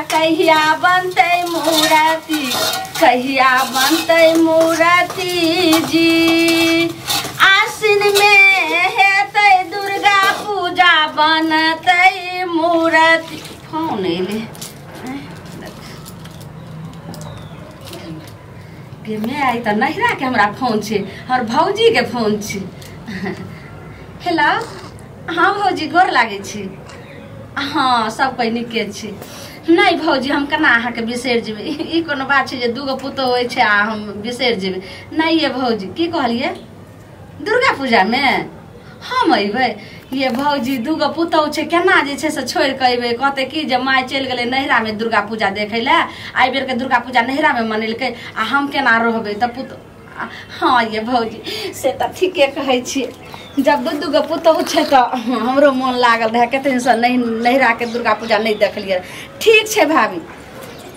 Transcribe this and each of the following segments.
कहिया बनतै मूरति, कहिया बनतै मूरति जी। आश्विन में हेतै दुर्गा पूजा बनतै मूरति। फोन एलै गे मैं आई तऽ नैहरा के हमरा फोन छै, हमर भौजी के फोन छै। हेलो, हाँ भौजी गोर लागै छी। हाँ सब कोइ नीके छी। नहीं भौजी हम केना अहाँके बिसरि जेबै, ई कोनो बात छै जे दूगो पुतोहु होइ छै आ हम बिसरि जेबै? नहीं ये भौजी, की कहलियै? दुर्गा पूजामे हम अयबै? ये भौजी दूगो पुतोहु छै, केना जे छै से छोड़ि कऽ अयबै? कहतै कि जे माय चलि गेलै नैहरामे दुर्गा पूजा देखै लए, एहि बेरके दुर्गा पूजा नैहरामे मनेलकै आ हम केना रहबै? तऽ पुतोहु हाँ ये भौजी से तऽ ठीके कहै छियै, जब दू दूगो पुतोहु छै तऽ हमरो मोन लागल रहै, कते दिनसँ नैहराके दुर्गा पूजा नहि देखलियै। ठीक छै भाभी,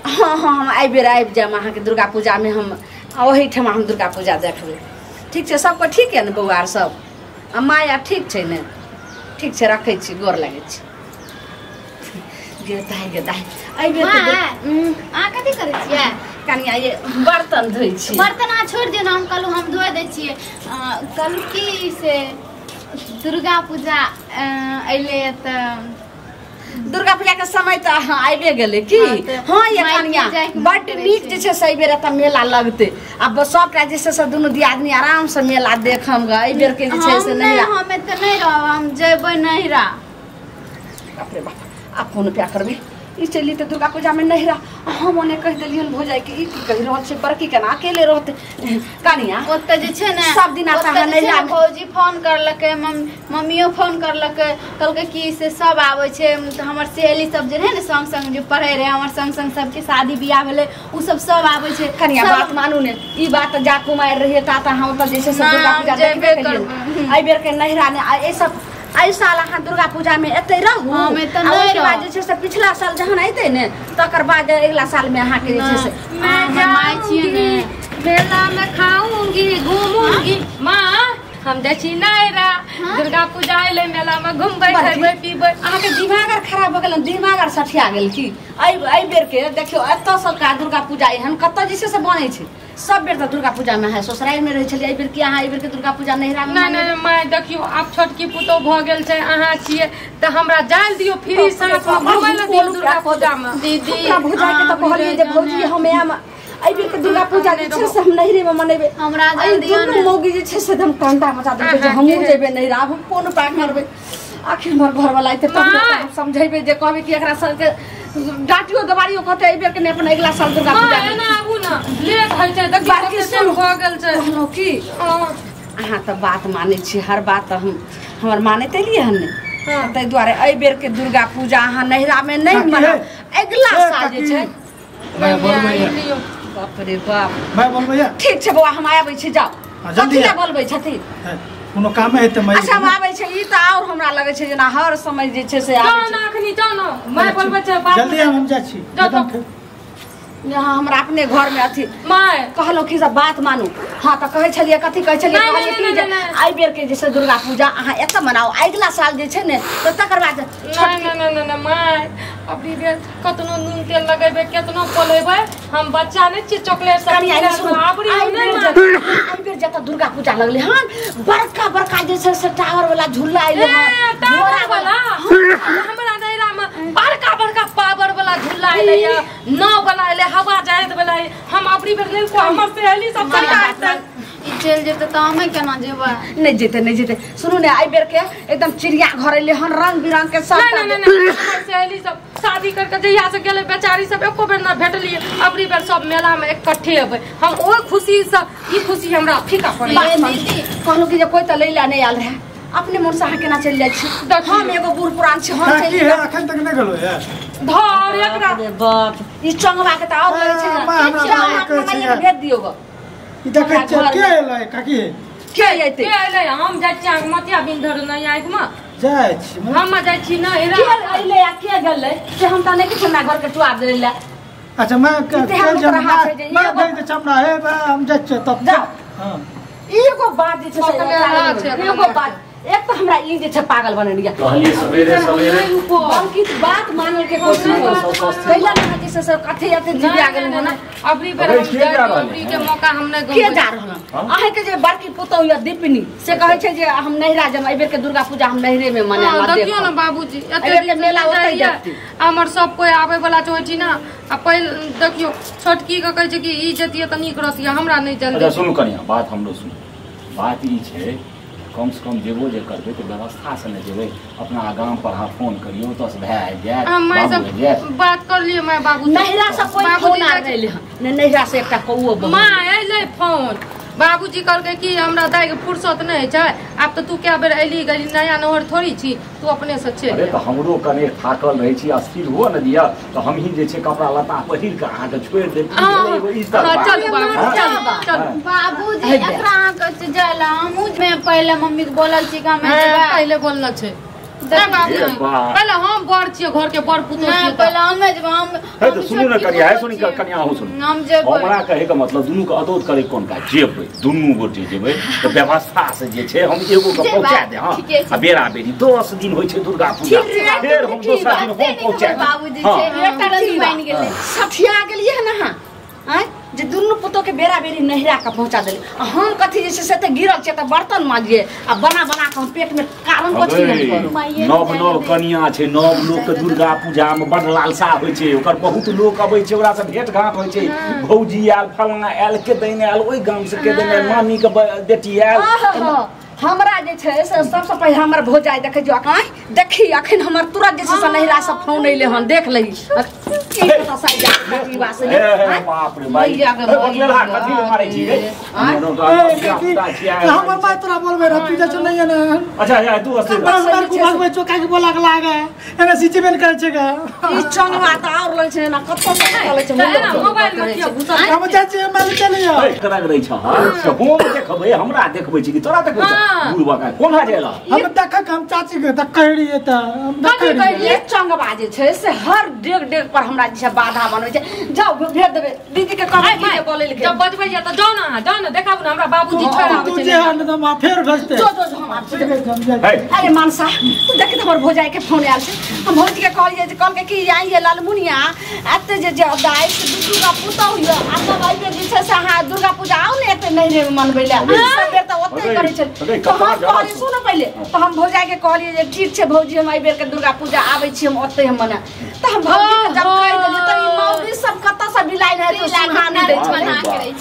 हाँ हाँ हम एहि बेर आबि जायब अहाँके दुर्गा पूजामे, हम ओहिठमा हम दुर्गा पूजा देखबै। ठीक छै, सबके ठीक यऽ ने बौआ आर सब आ माय आर ठीक छै ने? ठीक छै, रखै छी, गोर लागै छी। गे दाइ, गे दाइ, एहि बेर अहाँ कथी करै छियै? कनिया ये बर्तन धोइ छी। बर्तन अहाँ छोड़ि दियौ ने, हम कहलहुँ हम धोइ दै छियै। कहलहुँ की से दुर्गा पूजा अयलै तऽ दुर्गा पूजा के समय तऽ अहाँ आबिए गेलै की? हाँ ये कनिया बड्ड नीक जे छै से एहि बेर एतऽ मेला लगतै, आब सबटा जे छै से दुनू दियादनी आराम से मेला देखम गे। एहि बेर के जे छै से नहि, हम एतऽ नहि रहब, हम जेबै नैहरा। बाप रे बाप, आब कोन उपाय करबै? ई चलि तऽ दुर्गा पूजामे नैहरा, हम ओने कहि देलियनि भौजाइ के ई की कहि रहल छै, बड़की केना अकेले रहतै? कनिया ओतऽ जे छै ने सब दिन आता नैहरा। भौजी फोन करलकै, मम्मियो फोन करलकै, कहलकै कि से सब आबै छै, तऽ हमर सहेली सब जे रहै ने संग संग जे पढ़ै रहै, हमर संग संग सबके शादी बियाह भेलै, ओ सब सब आबै छै। कनिया बात मानू ने, ई बात जा कुमारि रहियै ता तऽ हम ओतऽ जे छै से दुर्गा पूजा देखबे केलियै। एहि बेर के नैहरा ने एहि सब एहि साल अहाँ दुर्गा पूजा में एतै रहू, ओहिके बाद जे छै से पिछला साल जहन अयतै ने तकर बाद अगिला साल में अहाँके जे छै से मैं माय छियै ने, मेला में खाऊंगी घूमूंगी। माँ हम जाइ छी नैहरा, दुर्गा पूजा अयलै मेला में घूमबै खेबै पीबै। अहाँके दिमाग आर खराब भऽ गेल, दिमाग आर सठिया गेल की? एहि बेर के देखियौ एतऽ सबका दुर्गा पूजा एहन कतऽ जे छै से बनै छै? सब बेर तऽ दुर्गा पूजा में अहाँ ससुरारि में रहै छलियै, एहि बेर की अहाँ एहि बेर के दुर्गा पूजा नैहरा में? नहि नहि माय देखियौ आब छोटकी पुतोहु भऽ गेल छै, अहाँ छियै तऽ हमरा जाय दियौ फ्री साथ में घुमै लए दियौ दुर्गा पूजा में। दीदी भौजाइ के तऽ कहलियै जे भौजी हम आयब एहि बेर के दुर्गा पूजा जे छै से हम नैहरे में मनेबै, हमरा जाय दियौ ने। मौगी जे छै से एकदम टंटा मचा देलकै जे हमहूँ जेबै नैहरा, आब हम कोन उपाय करबै? आखिर हमर घरवाला अयतै तब समझेबै जे कहबै कि एकरा सबके डाँटियो दबारियो कहतै एहि बेर के नहि, अपन अगिला साल दुर्गा पूजा एना आबू ने, लेट होइ छै, देखियौ भऽ गेल छै। कहलहुँ की अहाँ तऽ बात मानै छी, हर बात तऽ हम हमर मानैत एलियै हन ने, ताहि दुआरे एहि बेर के दुर्गा पूजा अहाँ नैहरा में नहि मनाउ, अगिला साल जे छै। बाप रे बाप, ठीक छै बौआ हम आबै छी, जाउ। कथी लए बोलबै छथिन? कोनो काम हेतै? अच्छा हम आबै छै। ई तऽ आओर हमरा लगै छै जेना हर समय जे छै से आबै छै। अखनी जाउ ने, माय बोलबै छै बात, जल्दी हम जाइ छी। यहाँ हमरा अपने घर में अथी माय कहलहुँ कि सब बात मानू। हाँ तऽ कहै छलियै, कथी कहै छलियै? कहलियै कि जे एहि बेर के जे छै दुर्गा पूजा अहाँ एतऽ मनाउ, अगिला साल जे छै ने तऽ तकर बाद। नहि नहि नहि माय, अबरी बेर कतनो नून तेल लगेबै केतनो पलेबै, हम बच्चा नहि छियै चॉकलेट सब। एहि बेर जतऽ दुर्गा पूजा लगलै हन बड़का बड़का जे छै से टावर वाला झूला अयलै हन, टावर वाला। हमरा नैहरा में बड़का बड़का पावर वाला झूला अयलै, नाव वाला अयलै, हवा जायत वाला। हम अबरी बेर नहि, हमर सहेली सब सबटा ई चलि जेतै तऽ हमे केना जेबै? नहि जेतै नहि जेतै। सुनू ने एहि बेर के एकदम चिड़िया घर अयलै हन, रंग बिरंग के सब। नहि नहि नहि, सहेली सब शादी करके जहिया से गेलै बेचारी सब एको बेर ना भेटलियै, अबरी बेर सब मेला में इकट्ठे अबै, हम ओहि खुशी से ई खुशी हमरा फीका पड़ै। कहलहुँ कि जे कोइ तऽ लै लए नहि आयल रहै, अपने मन से अहाँ केना चलि जाइ छी? हम एगो बूढ़ पुरान छी, हम चलि जायब। अखन तक नहि गेलहुँ यार धर एकरा। बाप ई चंगवा के तऽ आओर लगै छै ने, भेज दियौ गो। ई देखै छियै के एलै काकी? के अयतै? के एलै? हम जाइ छी अहाँके मतिया बिन धर नहि आँखिमे जाइ छी, हम जाइ छी नैहरा। के अयलै आ के गेलै से हम तऽ नहि किछु हमरा घर के टुआ देलै लए। अच्छा मैं चमड़ा हे, हम जाइ छियै तब जाउ। एगो बात जे छै एगो बात एक तो हमरा ई जे छै पागल बनेलिया कहलिए सवेरे सवेरे अंकित बात मानल के कोशिश कैला ना जे से कथि एते जिबिया गेल ना अबरी बेर हम अबरी के मौका हम नै के जा रहल अहे के जे बड़की पुतौ या दीपनी से कहै छै जे हम नहिरा जम एहि बेर के दुर्गा पूजा हम नहिरे में मनाएब। देखियो ना बाबूजी एते मेला ओतै देखती हमर सब कोई आवे वाला छै ओठी ना आ पहिल देखियो छोटकी के कहै छै कि ई जतिए त नीक रहतिए हमरा नै जल्दी। अच्छा सुनू कनिया बात हमरो सुनू बात ई छै कम से कम जेबो जे करबै तऽ व्यवस्था से ने जेबै अपना गाम पर अहाँ फोन करियौ तऽ भए जायत माय सब बात कर लिए my बाबू नहिरा से कोई फोन आ गेल ने नहिरा से एकटा कौओ मां अइलै फोन बाबूजी कहलकै कि हमरा दाइ के फुर्सत नहि छै आब तऽ तू क्या बेर अइली गेली नया नोहर थोड़ी छी तू अपने से चलि। अरे तऽ हमरो कने थाकल रहै छी अस्थिर हुअ ने दिअ तऽ हमही जे छै कपड़ा लत्ता पहिर कऽ अहाँके छोड़ि देब। चलू चलू बाबूजी एकरा अहाँ कहै छी जाय लए हमहूँ पहिले मम्मी के बोलल छी कि हम पहिले बोलल छै पहिले हम बड़ छियै घर के बड़ पुतोह छियै पहिले हमे जेबै हम हे तऽ सुनू ने कनिया हे सुनी कनिया अहूँ सुनू हम जेबै हमरा कहै के मतलब दुनू के अदौत करै कोन काज जेबै दुनू गोटे जेबै तऽ व्यवस्था से जे छै हम एगो के पहुँचा दे। हां आ बेरा बेरी 10 दिन होइ छै दुर्गा पूजा फेर हम दोसर दिन हम पहुँचा देब। बाबूजी छै एकटा बनि गेलै सठिया गेलियै हन अहाँ आँय जे दुनू पुतोह के बेरा बेरी नहिरा के पहुंचा देली आ हम कथी जे छै से तऽ गिरल छै तऽ बर्तन मांजिए आ बना बना के हम पेट में कारण कथी नहीं करू। नव नव कनिया छै नव लोक के दुर्गा पूजा में बड़ लालसा होइ छै ओकर बहुत लोक अबै छै ओकरा से भेंट घाट होइ छै भौजी आयल फलाना आयल के दैन आयल ओहि गाम से के दैन आयल मामी के बेटी आयल। हमरा जे छै से सबसँ पहिले हमर भौजाइ देखै जो आँय देखी अखन हमर तुरंत जे छै से नहिरा से फोन अइले हन देख लही की पता साइ जा कथी से बाप रे भाई कथी मारै छी गे हमर माय तोरा बोलबै रह तू जे छै नहीं ने। अच्छा या तू असली भगबै चोका के बोला के लागे एना सिचुएशन करै छै गे ई चंगवा त और लै छै ना कत्तो से चलै छै मोबाइल में किया घुसल हम जाइ छी मोबाइल चलियो करा के रहै छ से हम देखबै हमरा देखबै छी कि तोरा देखबै छ बुढ़वा का कोना जाइला हम देखक हम चाची के त कहि रहिए त हम देखै रहिए चंगवा जे छै से हर डेग डेग पर हमरा जे छै बाधा बनबै छै। जाउ भेज देबै दीदी के कहबै की बोलै ले जब बजबै त जाउ ना जाउ ना देखाबू ना हमरा बाबूजी छोड़ आबै छै तू जे हन त हम फेर भेजते जो जो हम आब अरे मानसा तू देखी त हमर भौजाई के फोन आयल छै हम भौजी के कहलियै जे कहलकै कि आई ये लालमुनिया एते जे जे दाइ से दू दुर्गा पुतौ ये आ तब आइबे जे छै से अहाँ दुर्गा पूजा आउ ने एते नहीं रे मनबै ले सब बेर त ओते करै छै तो हम कहलियै सुन पहिले तो हम भौजाई के कहलियै जे ठीक छै भौजी हम एहि बेर के दुर्गा पूजा आबै छी हम ओते हम मना त हम भौजी के जब कहि देलियै त ई मौगी सब कतऽ से बिलाइ रहै तो सुना नहि दै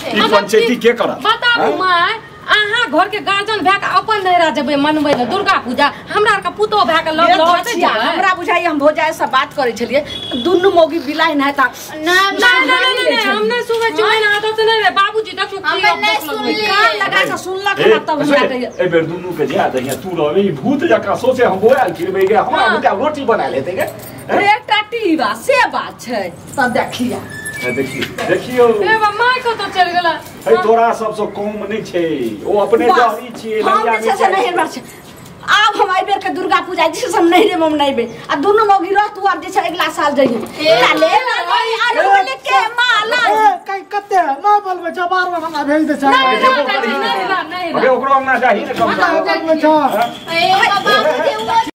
छै ई पंचायती के करत बताबू माय अहाँ घर के गार्जियन भए के अपन नहिरा जेबै मनबै ले दुर्गा पूजा हमरा आर के पुतोह भए के लग लग हमरा बुझाइ हम भौजाई से बात करै छलियै दुनू मौगी बिलाइ नहि त ना ना ना हम नहि सुनै छी ओहिना आदत नहि रे बाबूजी देखियौ हम नहि सुनली कान लगा के सुनलक हमरा तब हमरा कहियो एहि बेर दुनू के जा दहिया तू रहबे ई भूत जकाँ सोचे हम बोआल फिरबै गे हमरा बुझा रोटी बना लेतै गे रे टाटीवा से बात छै त देखिया देखियो देखियो ए बा my कतौ चल गेला हे तोरा सबसँ कम नहि छै ओ अपने जहरी छियै हम जे छै से नहीं छै आब हम एहि बेर के दुर्गा पूजा जे छै हम नहिरे में मनेबै आ दुनू मौगी रहतू आब जे छै अगिला साल जइहे ले अरे के माला ए कते मां बोलबै छ बार बार हमरा भेज दे छ नहीं ओकरो अंगना जाही ने कम बोलबै छ ए बाबूजी